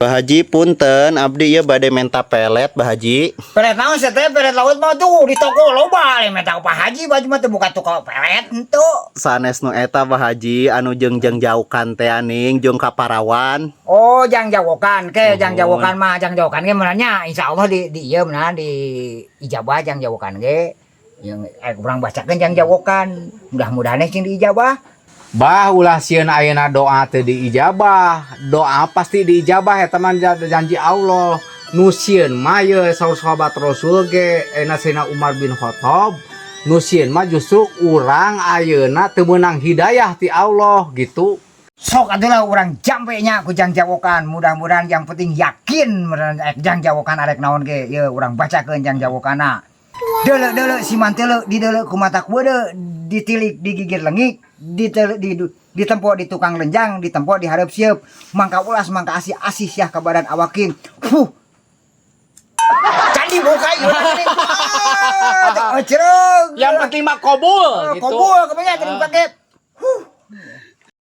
Bah Haji, punten, abdi ieu bade menta pelet, Bah Haji. Pelet naon sih teh? Pelet laut mah tuh di toko loba. Lain menta Pak Haji, baju mah teu buka toko pelet henteu. Sanes nu eta, Bah Haji, anu jeung jeung jaukan teh aning jeung kaparawan. Oh, jang jawokan ke, jang Nuhun. Jawokan mah, jang jawokan ge meunanya insyaallah di ieu meuna di ijabah jang jawokan ge. Yang urang bacakeun jang jawokan. Mudah-mudahan cing diijabah. Bah, ulah sieun ayeuna doa teu diijabah. Doa pasti diijabah, eta mah janji Allah. Nu sieun mah ye saur sahabat Rasul ge ena Sayyidina Umar bin Khattab. Nu sieun mah justru urang ayeuna teu meunang hidayah ti Allah gitu. Sok adalah urang jampe nya ku jang jawokan. Mudah-mudahan, yang penting yakin meureun jang jawokan arek naon ge. Ye urang bacakeun jang jawokana. Deuleu deuleu si mantele dideuleu ku mata kueudeu, ditilik di gigir lengik, ditele di ditempo di tukang lenjang, ditempo di hareup sieup, mangka ulas mangka asih asih siah ka badan awaking. Fuh. Candi buka ieu gini. Ah, cereng. Yang penting mah kobul gitu. Kobul kebanyakan tadi pake. Huh.